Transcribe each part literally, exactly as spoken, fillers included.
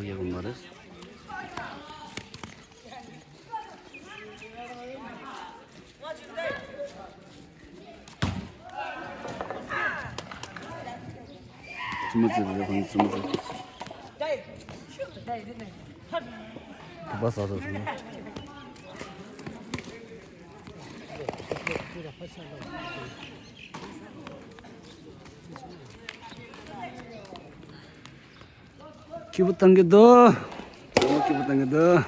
ཡོད་མ་རེད། ཙུམ་མ་ཙི་རེད། ཁོང་ཙུམ་མ་ཙི། དུ་པ་ཟ་ཟ་སོང་། སྐྱིད་པོ་བཏང་གི་འདུག་སྐྱིད་པོ་བཏང་གི་འདུག་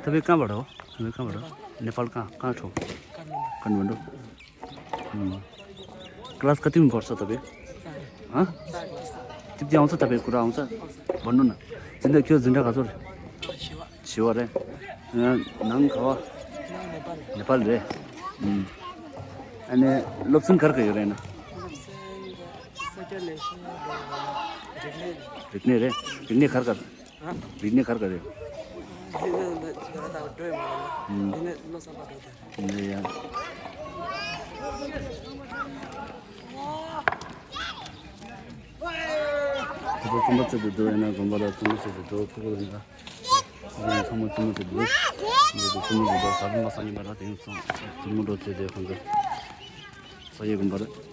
ད་བའི་གང་བར་རོ། ད་བའི་གང་བར་རོ། ནེ་པཱལ་གང་གང་ཁྲོ། ཀ་ཐ་མན་ཌུ། ཀླ་སི་ག་དུས་འབོར་ས་ད་བའི། ཨ། ཏིབ་ཏི་ཨང་ས་ད་བའི་ཀུ་ར་ཨང་ས། བར་ནུ་ན། འཛིན་གྲྭ་ཁྱོད་འཛིན་གྲྭ་ག་ཚོད་རེད། བཞི་པ་རེད། ནང་ག་བ། ནེ་པཱལ་རེད། ཨ་ནི་སློབ་ཚན་ག་རེ་ག་ཡོད་རེད་ན། རིག་གནས་རེད། རིག་གནས་ག་རེ་ག་རེད། རིག་གནས་ག་རེ་ག་རེད། ཡིན་ཡང་། ཁོ་ཚོ་རྩོམ་པ་བཙལ་དུ་འགྲོ་ཡིན་ན་དགོན་པ་ལ་རྩོམ་པ་བཙལ་དུ་འགྲོ་ཁོ་ཁོ་ཡིན་ལ། ཁོ་ཚོ་ཚང་མ་རྩོམ་པ་བཙལ་དུ་འགྲོ། ཁོ་ཚོ་རྩོམ་པ་བཙལ་དུ་ཟ་ལུ་མ་ས་ཉིན་པ་ལ་དེང་སང་རྩོམ་པ་འགྲོ་བཙལ་དེ་ཁོ་ཚོ་ས་ཡེ་དགོན་པ་རེད།